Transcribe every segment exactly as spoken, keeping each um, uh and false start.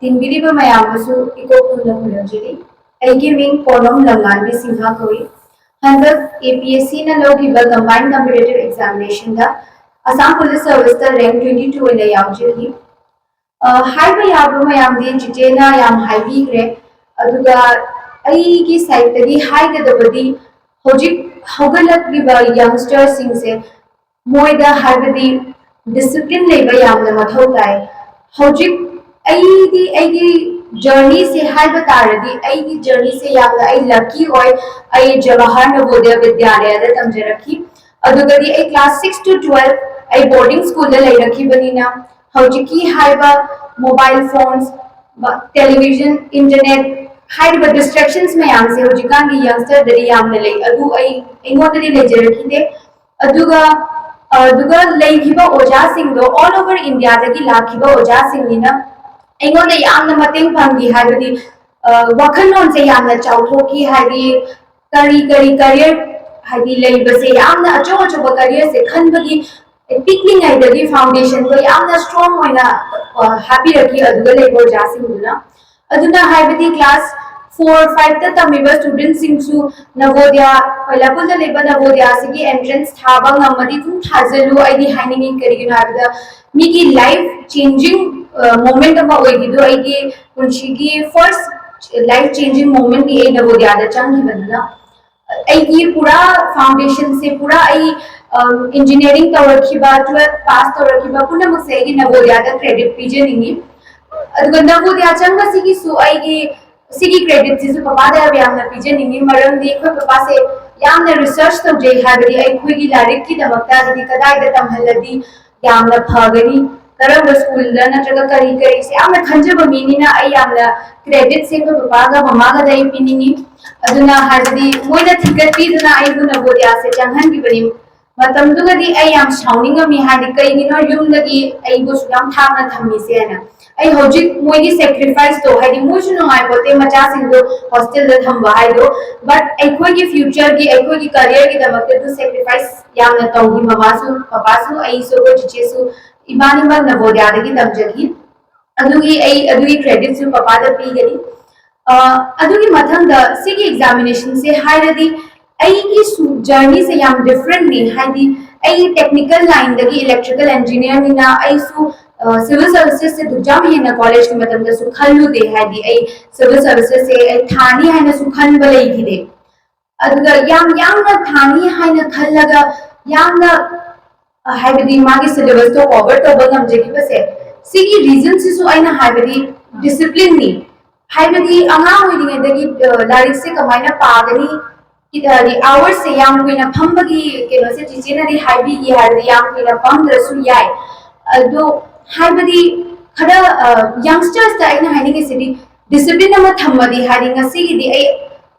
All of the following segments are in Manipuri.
ꯇꯤꯟꯕꯤꯔꯤꯕ ꯃꯌꯥꯝꯕꯨꯁꯨ ꯏꯀꯣꯛ ꯊꯣꯡꯅ ꯈꯨꯔꯨꯝꯖꯔꯤ꯫ ꯑꯩꯒꯤ ꯃꯤꯡ ꯄꯣꯅꯣꯝ ꯂꯝꯉꯥꯟꯕꯤ ꯁꯤꯡꯍ ꯀꯧꯏ꯫ ꯍꯟꯗꯛ A P S C ꯅ ꯂꯧꯈꯤꯕ Combined Competitive Examination ꯗ Assam Police Service ꯇ rank twenty two ꯑꯣꯏꯅ ꯌꯥꯎꯖꯈꯤ꯫ ꯑ, ꯍꯥꯏꯕ ꯌꯥꯕ ꯃꯌꯥꯝꯗꯤ ꯆꯤꯆꯦꯅ ꯌꯥꯝ ꯍꯥꯏꯕꯤꯈ꯭ꯔꯦ꯫ ꯑꯗꯨꯒ ꯑꯩꯒꯤ side ꯇꯒꯤ ꯍꯥꯏꯒꯗꯕꯗꯤ, ꯍꯧꯖꯤꯛ ꯍꯧꯒꯠꯂꯛꯂꯤꯕ youngster ꯁꯤꯡꯁꯦ ꯃꯣꯏꯗ ꯍꯥꯏꯕꯗꯤ discipline ꯂꯩꯕ ꯌꯥꯝꯅ ꯃꯊꯧ ꯇꯥꯏ꯫ ꯍꯧꯖꯤꯛ ꯑꯩꯗꯤ ꯑꯩꯒꯤ journey ꯁꯦ ꯍꯥꯏꯕ ꯇꯥꯔꯗꯤ, ꯑꯩꯒꯤ journey ꯁꯦ ꯌꯥꯝꯅ ꯑꯩ lucky ꯑꯣꯏ꯫ ꯑꯩ ꯖꯋꯥꯍꯔ ꯅꯕꯣꯗꯤꯌꯥ ꯕꯤꯗ꯭ꯌꯥꯂꯌꯥꯗ ꯇꯝꯖꯔꯛꯈꯤ꯫ ꯑꯗꯨꯒꯗꯤ ꯑꯩ class six to twelve ꯑꯩ boarding school ꯗ ꯂꯩꯔꯛꯈꯤꯕꯅꯤꯅ, ꯍꯧꯖꯤꯛꯀꯤ ꯍꯥꯏꯕ mobile phones, television, internet ꯍꯥꯏꯔꯤꯕ distractions ꯃꯌꯥꯝꯁꯦ ꯍꯧꯖꯤꯛꯀꯥꯟꯒꯤ youngster ꯗꯗꯤ ꯌꯥꯝꯅ ꯂꯩ꯫ ꯑꯗꯨ ꯑꯩ, ꯑꯩꯉꯣꯟꯗꯗꯤ ꯂꯩꯖꯔꯛꯈꯤꯗꯦ꯫ ꯑꯗꯨꯒ, ꯑꯗꯨꯒ ꯂꯩꯈꯤꯕ ꯑꯣꯖꯥꯁꯤꯡꯗꯣ all over India ꯗꯒꯤ ꯂꯥꯛꯈꯤꯕ ꯑꯣꯖꯥꯁꯤꯡꯅꯤꯅ ꯑꯩꯉꯣꯟꯗ ꯌꯥꯝꯅ ꯃꯇꯦꯡ ꯄꯥꯡꯈꯤ꯫ ꯍꯥꯏꯕꯗꯤ, ꯑ, ꯋꯥꯈꯜꯂꯣꯟꯁꯦ ꯌꯥꯝꯅ ꯆꯥꯎꯊꯣꯛꯈꯤ꯫ ꯍꯥꯏꯗꯤ ꯀꯔꯤ ꯀꯔꯤ career, ꯍꯥꯏꯗꯤ ꯂꯩꯕꯁꯦ, ꯌꯥꯝꯅ ꯑꯆꯧ ꯑꯆꯧꯕ career ꯁꯦ ꯈꯟꯕꯒꯤ ꯄꯤꯛꯂꯤꯉꯩꯗꯒꯤ foundation ꯗꯣ ꯌꯥꯝꯅ strong ꯑꯣꯏꯅ, ꯑ, ꯍꯥꯞꯄꯤꯔꯛꯈꯤ ꯑꯗꯨꯗ ꯂꯩꯕ ꯑꯣꯖꯥꯁꯤꯡꯗꯨꯅ꯫ ꯑꯗꯨꯅ ꯍꯥꯏꯕꯗꯤ class four five ꯇ ꯇꯝꯃꯤꯕ student ꯁꯤꯡꯁꯨ ꯅꯕꯣꯗꯤꯌꯥ, ꯈ꯭ꯋꯥꯏꯂꯥꯛꯄꯨꯗ ꯂꯩꯕ ꯅꯕꯣꯗꯤꯌꯥꯁꯤꯒꯤ entrance ꯊꯥꯕ ꯉꯝꯃꯗꯤ ꯑꯗꯨꯝ ꯊꯥꯖꯜꯂꯨ꯫ ꯑꯩꯗꯤ ꯍꯥꯏꯅꯤꯡꯉꯤ, ꯀꯔꯤꯒꯤꯅꯣ ꯍꯥꯏꯕꯗ ꯃꯤꯒꯤ life changing, ꯑ, moment ꯑꯃ ꯑꯣꯏꯈꯤꯗꯣ꯫ ꯑꯩꯒꯤ ꯄꯨꯟꯁꯤꯒꯤ first life changing moment ꯅꯤ ꯑꯩ ꯅꯕꯣꯗꯤꯌꯥꯗ ꯆꯪꯈꯤꯕꯗꯨꯅ꯫ ꯑꯩꯒꯤ ꯄꯨꯔꯥ foundation ꯁꯦ ꯄꯨꯔꯥ ꯑꯩ, ꯑꯝ, engineering ꯇꯧꯔꯛꯈꯤꯕ, twelve pass ꯇꯧꯔꯛꯈꯤꯕ ꯄꯨꯝꯅꯃꯛꯁꯦ ꯑꯩꯒꯤ ꯅꯕꯣꯗꯤꯌꯥꯗ credit ꯄꯤꯖꯅꯤꯡꯉꯤ꯫ ꯑꯗꯨꯒ ꯅꯕꯣꯗꯤꯌꯥ ꯆꯪꯕꯁꯤꯒꯤꯁꯨ ꯑꯩꯒꯤ, ꯁꯤꯒꯤ credit ꯁꯤꯁꯨ ꯄꯄꯥꯗ ꯌꯥꯝꯅ ꯄꯤꯖꯅꯤꯡꯉꯤ꯫ ꯃꯔꯝꯗꯤ ꯑꯩꯈꯣꯏ ꯄꯄꯥꯁꯦ ꯌꯥꯝꯅ research ꯇꯧꯖꯩ꯫ ꯍꯥꯏꯕꯗꯤ ꯑꯩꯈꯣꯏꯒꯤ ꯂꯥꯏꯔꯤꯛꯀꯤꯗꯃꯛꯇ, ꯍꯥꯏꯗꯤ ꯀꯗꯥꯏꯗ ꯇꯝꯍꯜꯂꯗꯤ ꯌꯥꯝꯅ ꯐꯒꯅꯤ, ꯀꯔꯝꯕ school ꯗ ꯅꯠꯇ꯭ꯔꯒ ꯀꯔꯤ ꯀꯔꯤꯁꯦ ꯌꯥꯝꯅ ꯈꯟꯖꯕ ꯃꯤꯅꯤꯅ ꯑꯩ ꯌꯥꯝꯅ credit ꯁꯦ ꯑꯩꯈꯣꯏ ꯄꯄꯥꯒ ꯃꯃꯥꯒꯗ ꯑꯩ ꯄꯤꯅꯤꯡꯉꯤ꯫ ꯑꯗꯨꯅ ꯍꯥꯏꯕꯗꯤ ꯃꯣꯏꯅ ꯊꯤꯒꯠꯄꯤꯗꯨꯅ ꯑꯩꯕꯨ ꯅꯕꯣꯗꯤꯌꯥꯁꯦ ꯆꯪꯍꯟꯈꯤꯕꯅꯤ꯫ ꯃꯇꯝꯗꯨꯒꯗꯤ ꯑꯩ ꯌꯥꯝ ꯁꯥꯎꯅꯤꯡꯉꯝꯃꯤ꯫ ꯍꯥꯏꯗꯤ ꯀꯩꯒꯤꯅꯣ ꯌꯨꯝꯗꯒꯤ ꯑꯩꯕꯨ ꯁꯨꯛꯌꯥꯝ ꯊꯥꯞꯅ ꯊꯝꯃꯤꯁꯦ ꯍꯥꯏꯅ꯫ ꯑꯩ ꯍꯧꯖꯤꯛ ꯃꯣꯏꯒꯤ sacrifice ꯇꯣ, ꯍꯥꯏꯗꯤ ꯃꯣꯏꯁꯨ ꯅꯨꯡꯉꯥꯏꯄꯣꯠꯇꯦ ꯃꯆꯥꯁꯤꯡꯗꯣ hostel ꯗ ꯊꯝꯕ ꯍꯥꯏꯗꯣ, but ꯑꯩꯈꯣꯏꯒꯤ future ꯒꯤ, ꯑꯩꯈꯣꯏꯒꯤ career ꯒꯤꯗꯃꯛꯇ ꯑꯗꯨ sacrifice ꯌꯥꯝꯅ ꯇꯧꯈꯤ꯫ ꯃꯃꯥꯁꯨ, ꯄꯄꯥꯁꯨ, ꯑꯩꯁꯨ, ꯑꯩꯈꯣꯏ ꯆꯤꯆꯦꯁꯨ, ꯏꯕꯥꯅꯤꯃꯛ ꯅꯕꯣꯗꯤꯌꯥꯗꯒꯤ ꯇꯝꯖꯈꯤ꯫ ꯑꯗꯨꯒꯤ ꯑꯩ ꯑꯗꯨꯒꯤ creditꯁꯨ ꯄꯄꯥꯗ ꯄꯤꯒꯅꯤ꯫ ꯑ, ꯑꯗꯨꯒꯤ ꯃꯊꯪꯗ ꯁꯤꯒꯤ examinationꯁꯦ ꯍꯥꯏꯔꯗꯤ ꯑꯩꯒꯤꯁꯨ journeyꯁꯦ ꯌꯥꯝ differentꯅꯤ꯫ ꯍꯥꯏꯗꯤ ꯑꯩ technical lineꯗꯒꯤ electrical engineerꯅꯤꯅ ꯑꯩꯁꯨ, ꯑ, civil servicesꯁꯦ ꯑꯗꯨꯛ ꯌꯥꯝ ꯍꯦꯟꯅ collegeꯀꯤ ꯃꯇꯝꯗꯁꯨ ꯈꯜꯂꯨꯗꯦ꯫ ꯍꯥꯏꯗꯤ ꯑꯩ civil servicesꯁꯦ ꯑꯩ ꯊꯥꯅꯤ ꯍꯥꯏꯅꯁꯨ ꯈꯟꯕ ꯂꯩꯈꯤꯗꯦ꯫ ꯑꯗꯨꯒ ꯌꯥꯝ ꯌꯥꯝꯅ ꯊꯥꯅꯤ ꯍꯥꯏꯅ ꯈꯜꯂꯒ ꯌꯥꯝꯅ, ꯑ, ꯍꯥꯏꯕꯗꯤ ꯃꯥꯒꯤ syllabusꯇꯣ cover ꯇꯧꯕ ꯉꯝꯖꯈꯤꯕꯁꯦ, ꯁꯤꯒꯤ reasonꯁꯤꯁꯨ ꯑꯩꯅ ꯍꯥꯏꯕꯗꯤ disciplineꯅꯤ꯫ ꯍꯥꯏꯕꯗꯤ ꯑꯉꯥꯡ ꯑꯣꯏꯔꯤꯉꯩꯗꯒꯤ, ꯑ, ꯂꯥꯏꯔꯤꯛꯁꯦ ꯀꯃꯥꯏꯅ ꯄꯥꯒꯅꯤ, ꯍꯥꯏꯗꯤ hoursꯁꯦ ꯌꯥꯝ ꯀꯨꯏꯅ ꯐꯝꯕꯒꯤ ꯀꯩꯅꯣꯁꯦ ꯆꯤꯆꯦꯅꯗꯤ ꯍꯥꯏꯕꯤꯒꯦ ꯍꯥꯏꯕꯗꯤ ꯌꯥꯝ ꯀꯨꯏꯅ ꯐꯝꯗ꯭ꯔꯁꯨ ꯌꯥꯏ꯫ ꯑꯗꯣ ꯍꯥꯏꯕꯗꯤ ꯈꯔ, ꯑ, youngstersꯇ ꯑꯩꯅ ꯍꯥꯏꯅꯤꯡꯉꯤꯁꯤꯗꯤ discipline ꯑꯃ ꯊꯝꯃꯗꯤ, ꯍꯥꯏꯗꯤ ꯉꯁꯤꯒꯤꯗꯤ ꯑꯩ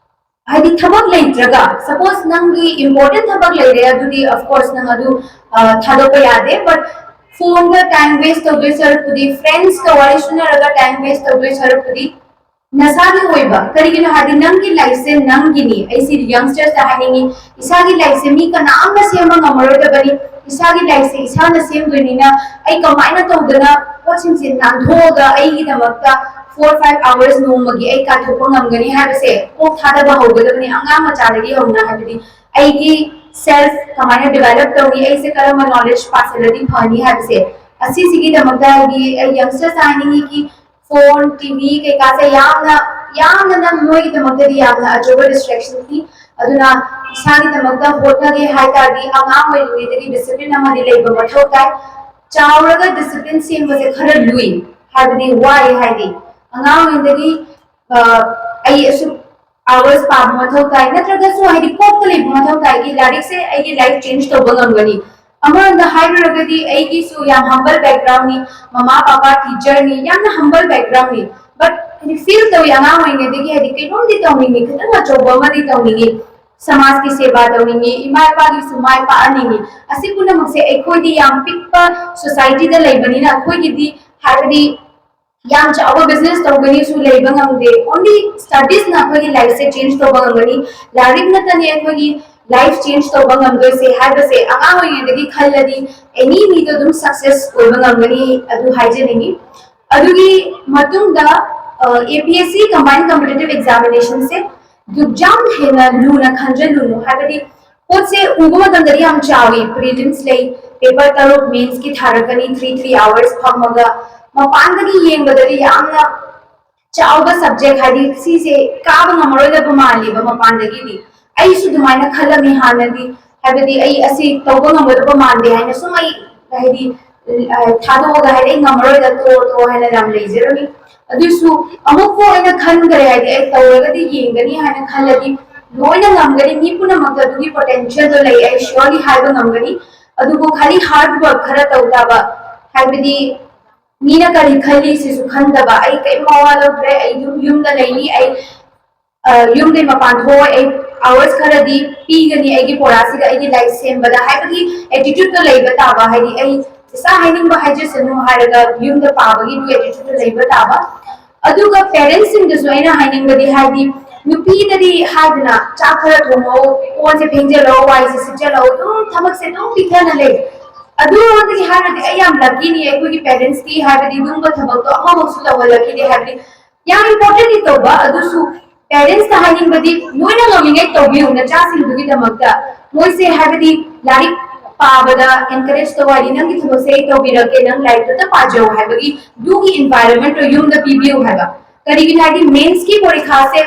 ꯍꯥꯏꯗꯤ ꯊꯕꯛ ꯂꯩꯇ꯭ꯔꯒ, suppose ꯅꯪꯒꯤ important ꯊꯕꯛ ꯂꯩꯔꯦ, ꯑꯗꯨꯗꯤ of course ꯅꯪ ꯑꯗꯨ, ꯑ, ꯊꯥꯗꯣꯛꯄ ꯌꯥꯗꯦ꯫ But phoneꯗ time waste ꯇꯧꯗꯣꯏ ꯁꯔꯨꯛꯄꯨꯗꯤ, friendsꯀ ꯋꯥꯔꯤ ꯁꯨꯅꯔꯒ time waste ꯇꯧꯗꯣꯏ ꯁꯔꯨꯛꯄꯨꯗꯤ, ꯅꯁꯥꯒꯤ ꯑꯣꯏꯕ, ꯀꯔꯤꯒꯤꯅꯣ ꯍꯥꯏꯗꯤ ꯅꯪꯒꯤ lifeꯁꯦ ꯅꯪꯒꯤꯅꯤ꯫ ꯑꯩ ꯁꯤ youngstersꯇ ꯍꯥꯏꯅꯤꯡꯉꯤ, ꯏꯁꯥꯒꯤ lifeꯁꯦ ꯃꯤ ꯀꯅꯥꯝꯅ ꯁꯦꯝꯕ ꯉꯝꯃꯔꯣꯏꯗꯕꯅꯤ꯫ ꯏꯁꯥꯒꯤ lifeꯁꯦ ꯏꯁꯥꯅ ꯁꯦꯝꯗꯣꯏꯅꯤꯅ ꯑꯩ ꯀꯃꯥꯏꯅ ꯇꯧꯗꯅ ꯄꯣꯠꯁꯤꯡꯁꯦ ꯅꯥꯟꯊꯣꯛꯑꯒ ꯑꯩꯒꯤꯗꯃꯛꯇ four five hours ꯅꯣꯡꯃꯒꯤ ꯑꯩ ꯀꯥꯏꯊꯣꯛꯄ ꯉꯝꯒꯅꯤ ꯍꯥꯏꯕꯁꯦ ꯀꯣꯛ ꯊꯥꯗꯕ ꯍꯧꯒꯗꯕꯅꯤ ꯑꯉꯥꯡ ꯃꯆꯥꯗꯒꯤ ꯍꯧꯅ꯫ ꯍꯥꯏꯕꯗꯤ ꯑꯩꯒꯤ self ꯀꯃꯥꯏꯅ develop ꯇꯧꯅꯤ, ꯑꯩꯁꯦ ꯀꯔꯝꯕ knowledge ꯄꯥꯁꯤꯜꯂꯗꯤ ꯐꯅꯤ ꯍꯥꯏꯕꯁꯦ, ꯑꯁꯤꯁꯤꯒꯤꯗꯃꯛꯇ ꯍꯥꯏꯗꯤ ꯑꯩ youngstersꯇ ꯍꯥꯏꯅꯤꯡꯉꯤ ꯀꯤ phone, TV ꯀꯩꯀꯥꯁꯦ ꯌꯥꯝꯅ, ꯌꯥꯝꯅ ꯅꯪ ꯅꯣꯏꯒꯤꯗꯃꯛꯇꯗꯤ ꯌꯥꯝꯅ ꯑꯆꯧꯕ distractionꯅꯤ꯫ ꯑꯗꯨꯅ ꯏꯁꯥꯒꯤꯗꯃꯛꯇ ꯍꯣꯠꯅꯒꯦ ꯍꯥꯏ ꯇꯥꯔꯗꯤ ꯑꯉꯥꯡ ꯑꯣꯏꯔꯤꯉꯩꯗꯒꯤ discipline ꯑꯃꯗꯤ ꯂꯩꯕ ꯃꯊꯧ ꯇꯥꯏ꯫ ꯆꯥꯎꯔꯒ discipline ꯁꯦꯝꯕꯁꯦ ꯈꯔ ꯂꯨꯏ, ꯍꯥꯏꯕꯗꯤ ꯋꯥꯏ꯫ ꯍꯥꯏꯗꯤ ꯑꯉꯥꯡ ꯑꯣꯏꯔꯤꯉꯩꯗꯒꯤ, ꯑ, ꯑꯩ ꯑꯁꯨꯛ hours ꯄꯥꯕ ꯃꯊꯧ ꯇꯥꯏ, ꯅꯠꯇ꯭ꯔꯒꯁꯨ ꯍꯥꯏꯗꯤ ꯀꯣꯛꯇ ꯂꯩꯕ ꯃꯊꯧ ꯇꯥꯏ ꯀꯤ ꯂꯥꯏꯔꯤꯛꯁꯦ ꯑꯩꯒꯤ life change ꯇꯧꯕ ꯉꯝꯒꯅꯤ꯫ ꯑꯃꯔꯣꯝꯗ ꯍꯥꯏꯔꯨꯔꯒꯗꯤ ꯑꯩꯒꯤꯁꯨ ꯌꯥꯝ humble backgroundꯅꯤ, ꯃꯃꯥ ꯄꯥꯄꯥ teacherꯅꯤ, ꯌꯥꯝꯅ humble backgroundꯅꯤ꯫ But ꯍꯥꯏꯗꯤ feel ꯇꯧꯏ ꯑꯉꯥꯡ ꯑꯣꯏꯔꯤꯉꯩꯗꯒꯤ, ꯍꯥꯏꯗꯤ ꯀꯩꯅꯣꯝꯗꯤ ꯇꯧꯅꯤꯡꯉꯤ, ꯈꯤꯇꯪ ꯑꯆꯧꯕ ꯑꯃꯗꯤ ꯇꯧꯅꯤꯡꯉꯤ, ꯁꯃꯥꯖꯀꯤ ꯁꯦꯕꯥ ꯇꯧꯅꯤꯡꯉꯤ, ꯏꯃꯥ ꯏꯄꯥꯒꯤꯁꯨ ꯃꯥꯏ ꯄꯥꯛꯍꯟꯅꯤꯡꯉꯤ꯫ ꯑꯁꯤ ꯄꯨꯝꯅꯃꯛꯁꯦ ꯑꯩꯈꯣꯏꯗꯤ ꯌꯥꯝ ꯄꯤꯛꯄ societyꯗ ꯂꯩꯕꯅꯤꯅ ꯑꯩꯈꯣꯏꯒꯤꯗꯤ ꯍꯥꯏꯕꯗꯤ ꯌꯥꯝ ꯆꯥꯎꯕ business ꯇꯧꯒꯅꯤꯁꯨ ꯂꯩꯕ ꯉꯝꯗꯦ꯫ Only studiesꯅ ꯑꯩꯈꯣꯏꯒꯤ lifeꯁꯦ change ꯇꯧꯕ ꯉꯝꯒꯅꯤ, ꯂꯥꯏꯔꯤꯛ ꯅꯠꯇꯅꯤ ꯑꯩꯈꯣꯏꯒꯤ life change ꯇꯧꯕ ꯉꯝꯗꯣꯏꯁꯦ ꯍꯥꯏꯕꯁꯦ ꯑꯉꯥꯡ ꯑꯣꯏꯔꯤꯉꯩꯗꯒꯤ ꯈꯜꯂꯗꯤ any ꯃꯤꯗꯣ ꯑꯗꯨꯝ success ꯑꯣꯏꯕ ꯉꯝꯒꯅꯤ, ꯑꯗꯨ ꯍꯥꯏꯖꯅꯤꯡꯉꯤ꯫ ꯑꯗꯨꯒꯤ ꯃꯇꯨꯡꯗ ꯑꯦ P S C combine competitive ꯑꯦꯛꯖꯥꯃꯤꯅꯦꯁꯟꯁꯦ ꯑꯗꯨꯛ ꯌꯥꯝ ꯍꯦꯟꯅ ꯂꯨꯅ ꯈꯟꯖꯜꯂꯨꯅꯨ꯫ ꯍꯥꯏꯕꯗꯤ ꯄꯣꯠꯁꯦ ꯎꯕ ꯃꯇꯝꯗꯗꯤ ꯌꯥꯝ ꯆꯥꯎꯏ, ꯄ꯭ꯔꯤꯂꯤꯝꯁ ꯂꯩ, ꯄꯦꯄꯔ ꯇꯔꯨꯛ ꯃꯦꯟꯁꯀꯤ ꯊꯥꯔꯛꯀꯅꯤ, ꯊ꯭ꯔꯤ ꯊ꯭ꯔꯤ ꯑꯋꯥꯔꯁ ꯐꯝꯃꯒ꯫ ꯃꯄꯥꯟꯗꯒꯤ ꯌꯦꯡꯕꯗꯗꯤ ꯌꯥꯝꯅ ꯆꯥꯎꯕ ꯁꯕꯖꯦꯛ, ꯍꯥꯏꯗꯤ ꯁꯤꯁꯦ ꯀꯥꯕ ꯉꯝꯃꯔꯣꯏꯗꯕ ꯃꯥꯜꯂꯦꯕ ꯃꯄꯥꯟꯗꯒꯤꯗꯤ꯫ ꯑꯩꯁꯨ ꯑꯗꯨꯃꯥꯏꯅ ꯈꯜꯂꯝꯃꯤ ꯍꯥꯟꯅꯗꯤ, ꯍꯥꯏꯕꯗꯤ ꯑꯩ ꯑꯁꯤ ꯇꯧꯕ ꯉꯝꯒꯗꯕ ꯃꯥꯟꯗꯦ ꯍꯥꯏꯅ ꯁꯨꯝ ꯑꯩ, ꯍꯥꯏꯗꯤ, ꯑ, ꯊꯥꯗꯣꯛꯑꯒ, ꯍꯥꯏꯗꯤ ꯑꯩ ꯉꯝꯃꯔꯣꯏꯗ, ꯇꯣꯛꯑꯣ ꯇꯣꯛꯑꯣ ꯍꯥꯏꯅ ꯌꯥꯝ ꯂꯩꯖꯔꯝꯃꯤ꯫ ꯑꯗꯨꯁꯨ ꯑꯃꯨꯛꯐꯥꯎ ꯑꯩꯅ ꯈꯟꯈ꯭ꯔꯦ, ꯍꯥꯏꯗꯤ ꯑꯩ ꯇꯧꯔꯒꯗꯤ ꯌꯦꯡꯒꯅꯤ ꯍꯥꯏꯅ ꯈꯜꯂꯗꯤ ꯂꯣꯏꯅ ꯉꯝꯒꯅꯤ, ꯃꯤ ꯄꯨꯝꯅꯃꯛꯇ ꯑꯗꯨꯒꯤ ꯄꯣꯇꯦꯟꯁꯤꯌꯦꯜꯗꯣ ꯂꯩ, ꯑꯩ ꯁꯤꯌꯣꯔꯂꯤ ꯍꯥꯏꯕ ꯉꯝꯒꯅꯤ꯫ ꯑꯗꯨꯕꯨ ꯈꯥꯂꯤ ꯍꯥꯔꯗ ꯋꯥꯔꯛ ꯈꯔ ꯇꯧ ꯇꯥꯕ, ꯍꯥꯏꯕꯗꯤ ꯃꯤꯅ ꯀꯔꯤ ꯈꯜꯂꯤ ꯁꯤꯁꯨ ꯈꯟꯗꯕ꯫ ꯑꯩ ꯀꯔꯤꯝ ꯃꯋꯥ ꯂꯧꯗ꯭ꯔꯦ, ꯑꯩ ꯑꯗꯨꯝ ꯌꯨꯝꯗ ꯂꯩꯅꯤ, ꯑꯩ ꯑ, ꯌꯨꯝꯗꯩ ꯃꯄꯥꯟ ꯊꯣꯛꯑꯣꯏ, ꯑꯩ ꯑꯋꯥꯔꯁ ꯈꯔꯗꯤ ꯄꯤꯒꯅꯤ ꯑꯩꯒꯤ ꯄꯣꯔꯥꯁꯤꯗ, ꯑꯩꯒꯤ ꯂꯥꯏꯔꯤꯛ ꯁꯦꯝꯕꯗ ꯍꯥꯏꯕꯒꯤ ꯑꯦꯇꯤꯇ꯭ꯌꯨꯠꯇꯣ ꯂꯩꯕ ꯇꯥꯕ꯫ ꯍꯥꯏꯗꯤ ꯑꯩ ꯏꯁꯥ ꯍꯥꯏꯅꯤꯡꯕ ꯍꯥꯏꯖꯁꯅꯨ ꯍꯥꯏꯔꯒ ꯌꯨꯝꯗ ꯄꯥꯕꯒꯤ ꯑꯦꯇꯤꯇ꯭ꯌꯨꯠꯇꯣ ꯂꯩꯕ ꯇꯥꯕ꯫ ꯑꯗꯨꯒ ꯄꯦꯔꯦꯟꯁꯁꯤꯡꯗꯁꯨ ꯑꯩꯅ ꯍꯥꯏꯅꯤꯡꯕꯗꯤ, ꯍꯥꯏꯗꯤ ꯅꯨꯄꯤꯗꯗꯤ ꯍꯥꯏꯗꯅ ꯆꯥꯛ ꯈꯔ ꯊꯣꯡꯉꯛꯑꯣ, ꯀꯣꯟꯁꯦ ꯐꯦꯡꯖꯜꯂꯛꯑꯣ, ꯋꯥꯏꯁꯦ ꯁꯤꯠꯆꯜꯂꯛꯑꯣ, ꯑꯗꯨꯝ ꯊꯕꯛꯁꯦ ꯑꯗꯨꯝ ꯄꯤꯛꯊꯅ ꯂꯩ꯫ ꯑꯗꯨꯔꯣꯝꯗꯒꯤ ꯍꯥꯏꯔꯗꯤ ꯑꯩ ꯌꯥꯝ ꯂꯛꯀꯤꯅꯤ, ꯑꯩꯈꯣꯏꯒꯤ ꯄꯦꯔꯦꯟꯁꯇꯤ, ꯍꯥꯏꯕꯗꯤ ꯑꯗꯨꯝꯕ ꯊꯕꯛꯇꯣ ꯑꯃꯐꯥꯎꯁꯨ ꯇꯧꯍꯜꯂꯛꯈꯤꯗꯦ꯫ ꯍꯥꯏꯕꯗꯤ ꯌꯥꯝ ꯏꯝꯄꯣꯔꯇꯦꯟꯗꯤ ꯇꯧꯕ, ꯑꯗꯨꯁꯨ ꯄꯦꯔꯦꯟꯁꯇ ꯍꯥꯏꯅꯤꯡꯕꯗꯤ ꯂꯣꯏꯅ ꯉꯝꯃꯤꯉꯩ ꯇꯧꯕꯤꯌꯨ ꯅꯆꯥꯁꯤꯡꯗꯨꯒꯤꯗꯃꯛꯇ꯫ ꯃꯣꯏꯁꯦ ꯍꯥꯏꯕꯗꯤ ꯂꯥꯏꯔꯤꯛ ꯄꯥꯕꯗ ꯑꯦꯟꯀꯔꯦꯖ ꯇꯧ, ꯍꯥꯏꯗꯤ ꯅꯪꯒꯤ ꯊꯕꯛꯁꯦ ꯑꯩ ꯇꯧꯕꯤꯔꯛꯀꯦ, ꯅꯪ ꯂꯥꯏꯔꯤꯛꯇꯨꯇ ꯄꯥꯖꯧ ꯍꯥꯏꯕꯒꯤ ꯑꯗꯨꯒꯤ ꯏꯟꯚꯥꯏꯔꯟꯃꯦꯟꯗꯣ ꯌꯨꯝꯗ ꯄꯤꯕꯤꯌꯨ ꯍꯥꯏꯕ꯫ ꯀꯔꯤꯒꯤꯅꯣ ꯍꯥꯏꯗꯤ ꯃꯦꯟꯁꯀꯤ ꯄꯔꯤꯈꯥꯁꯦ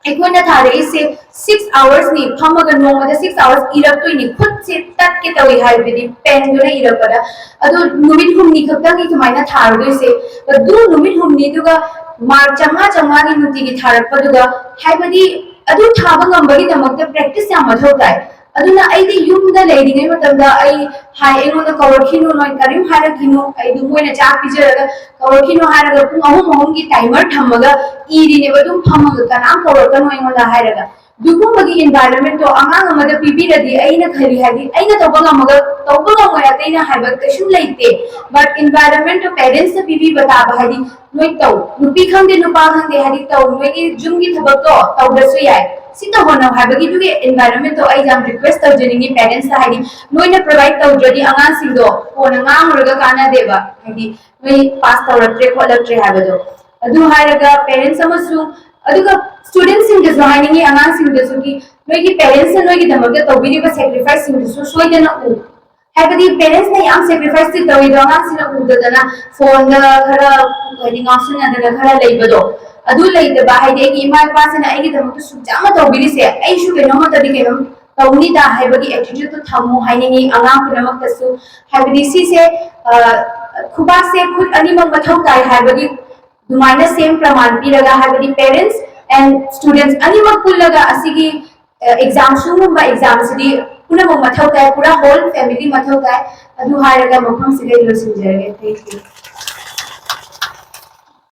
ꯑꯩꯈꯣꯏꯅ ꯊꯥꯔꯛꯏꯁꯦ ꯁꯤꯛꯁ ꯑꯋꯥꯔꯁꯅꯤ, ꯐꯝꯃꯒ ꯅꯣꯡꯃꯗ ꯁꯤꯛꯁ ꯑꯋꯥꯔꯁ ꯏꯔꯛꯇꯣꯏꯅꯤ, ꯈꯨꯠꯁꯦ ꯇꯠꯀꯦ ꯇꯧꯏ ꯍꯥꯏꯕꯗꯤ ꯄꯦꯟꯗꯨꯅ ꯏꯔꯛꯄꯗ꯫ ꯑꯗꯨ ꯅꯨꯃꯤꯠ ꯍꯨꯝꯅꯤ ꯈꯛꯇꯪꯅꯤ ꯁꯨꯃꯥꯏꯅ ꯊꯥꯔꯨꯗꯣꯏꯁꯦ꯫ ꯑꯗꯨ ꯅꯨꯃꯤꯠ ꯍꯨꯝꯅꯤꯗꯨꯒ ꯃꯥꯔꯛ ꯆꯥꯝꯃꯉꯥ ꯆꯥꯝꯃꯉꯥꯒꯤ ꯅꯨꯡꯇꯤꯒꯤ ꯊꯥꯔꯛꯄꯗꯨꯒ, ꯍꯥꯏꯕꯗꯤ ꯑꯗꯨ ꯊꯥꯕ ꯉꯝꯕꯒꯤꯗꯃꯛꯇ ꯄ꯭ꯔꯦꯛꯇꯤꯁ ꯌꯥꯝ ꯃꯊꯧ ꯇꯥꯏ꯫ ꯑꯗꯨꯅ ꯑꯩꯗꯤ ꯌꯨꯝꯗ ꯂꯩꯔꯤꯉꯩ ꯃꯇꯝꯗ ꯑꯩ ꯍꯥꯏ, ꯑꯩꯉꯣꯟꯗ ꯀꯧꯔꯛꯈꯤꯅꯨ, ꯅꯣꯏ ꯀꯔꯤꯝ ꯍꯥꯏꯔꯛꯈꯤꯅꯨ, ꯑꯩꯗꯤ ꯃꯣꯏꯅ ꯆꯥꯛ ꯄꯤꯖꯔꯒ ꯀꯧꯔꯛꯈꯤꯅꯨ ꯍꯥꯏꯔꯒ ꯄꯨꯡ ꯑꯍꯨꯝ ꯑꯍꯨꯝꯒꯤ ꯇꯥꯏꯃꯔ ꯊꯝꯃꯒ ꯏꯔꯤꯅꯦꯕ, ꯑꯗꯨꯝ ꯐꯝꯃꯒ ꯀꯅꯥꯝ ꯀꯧꯔꯛꯀꯅꯨ ꯑꯩꯉꯣꯟꯗ ꯍꯥꯏꯔꯒ꯫ ꯑꯗꯨꯒꯨꯝꯕꯒꯤ ꯏꯟꯚꯥꯏꯔꯟꯃꯦꯟꯗꯣ ꯑꯉꯥꯡ ꯑꯃꯗ ꯄꯤꯕꯤꯔꯗꯤ ꯑꯩꯅ ꯈꯜꯂꯤ, ꯍꯥꯏꯗꯤ ꯑꯩꯅ ꯇꯧꯕ ꯉꯝꯃꯒ ꯇꯧꯕ ꯉꯝꯃꯣꯏ ꯑꯇꯩꯅ ꯍꯥꯏꯕ ꯀꯩꯁꯨꯝ ꯂꯩꯇꯦ꯫ ꯕꯠ ꯏꯟꯚꯥꯏꯔꯟꯃꯦꯟꯗꯣ ꯄꯦꯔꯦꯟꯁꯇ ꯄꯤꯕꯤꯕ ꯇꯥꯕ, ꯍꯥꯏꯗꯤ ꯅꯣꯏ ꯇꯧ, ꯅꯨꯄꯤ ꯈꯪꯗꯦ ꯅꯨꯄꯥ ꯈꯪꯗꯦ, ꯍꯥꯏꯗꯤ ꯇꯧ, ꯅꯣꯏꯒꯤ ꯌꯨꯝꯒꯤ ꯊꯕꯛꯇꯣ ꯇꯧꯗ꯭ꯔꯁꯨ ꯌꯥꯏ, ꯁꯤ ꯇꯧꯍꯟꯅꯧ ꯍꯥꯏꯕꯒꯤꯗꯨꯒꯤ environment ꯇꯣ ꯑꯩ ꯌꯥꯝ request ꯇꯧꯖꯅꯤꯡꯉꯤ parents ꯇ꯫ ꯍꯥꯏꯗꯤ ꯅꯣꯏꯅ provide ꯇꯧꯗ꯭ꯔꯗꯤ ꯑꯉꯥꯡꯁꯤꯡꯗꯣ ꯀꯣꯟꯅ ꯉꯥꯡꯉꯨꯔꯒ ꯀꯥꯟꯅꯗꯦꯕ꯫ ꯍꯥꯏꯗꯤ ꯅꯣꯏ pass ꯇꯧꯔꯛꯇ꯭ꯔꯦ ꯈꯣꯠꯂꯛꯇ꯭ꯔꯦ ꯍꯥꯏꯕꯗꯣ꯫ ꯑꯗꯨ ꯍꯥꯏꯔꯒ parents ꯑꯃꯁꯨꯡ ꯑꯗꯨꯒ student ꯁꯤꯡꯗꯁꯨ ꯍꯥꯏꯅꯤꯡꯉꯤ, ꯑꯉꯥꯡꯁꯤꯡꯗꯁꯨ ꯀꯤ ꯅꯣꯏꯒꯤ parents ꯅ ꯅꯣꯏꯒꯤꯗꯃꯛꯇ ꯇꯧꯕꯤꯔꯤꯕ sacrifice ꯁꯤꯡꯗꯨꯁꯨ ꯁꯣꯏꯗꯅ ꯎ꯫ ꯍꯥꯏꯕꯗꯤ parents ꯅ ꯌꯥꯝ sacrifice ꯇꯤ ꯇꯧꯔꯤꯗꯣ ꯑꯉꯥꯡꯁꯤꯡꯅ ꯎꯗꯗꯅ phone ꯗ ꯈꯔ ꯍꯥꯏꯗꯤ ꯉꯥꯎꯁꯤꯟꯅꯗꯅ ꯈꯔ ꯂꯩꯕꯗꯣ꯫ ꯑꯗꯨ ꯂꯩꯇꯕ ꯍꯥꯏꯗꯤ ꯑꯩꯒꯤ ꯏꯃꯥ ꯏꯄꯥꯁꯤꯅ ꯑꯩꯒꯤꯗꯃꯛꯇ ꯁꯨꯛ ꯌꯥꯝꯅ ꯇꯧꯕꯤꯔꯤꯁꯦ, ꯑꯩꯁꯨ ꯀꯩꯅꯣꯝꯃꯇꯗꯤ ꯀꯩꯅꯣꯝ ꯇꯧꯅꯤꯗ ꯍꯥꯏꯕꯒꯤ attitude ꯇꯣ ꯊꯝꯃꯨ ꯍꯥꯏꯅꯤꯡꯉꯤ ꯑꯉꯥꯡ ꯄꯨꯝꯅꯃꯛꯇꯁꯨ꯫ ꯍꯥꯏꯕꯗꯤ ꯁꯤꯁꯦ, ꯑ, ꯈꯨꯕꯥꯛꯁꯦ ꯈꯨꯠ ꯑꯅꯤꯃꯛ ꯃꯊꯧ ꯇꯥꯏ ꯍꯥꯏꯕꯒꯤ ꯑꯗꯨꯃꯥꯏꯅ same ꯄ꯭ꯔꯃꯥꯟ ꯄꯤꯔꯒ, ꯍꯥꯏꯕꯗꯤ parents and students ꯑꯅꯤꯃꯛ ꯄꯨꯜꯂꯒ ꯑꯁꯤꯒꯤ, ꯑ, exam, ꯁꯤꯒꯨꯝꯕ exam ꯁꯤꯗꯤ ꯄꯨꯝꯅꯃꯛ ꯃꯊꯧ ꯇꯥꯏ, ꯄꯨꯔꯥ whole family ꯃꯊꯧ ꯇꯥꯏ꯫ ꯑꯗꯨ ꯍꯥꯏꯔꯒ ꯃꯐꯝꯁꯤꯗ ꯑꯩ ꯂꯣꯏꯁꯤꯟꯖꯔꯒꯦ꯫ Thank you꯫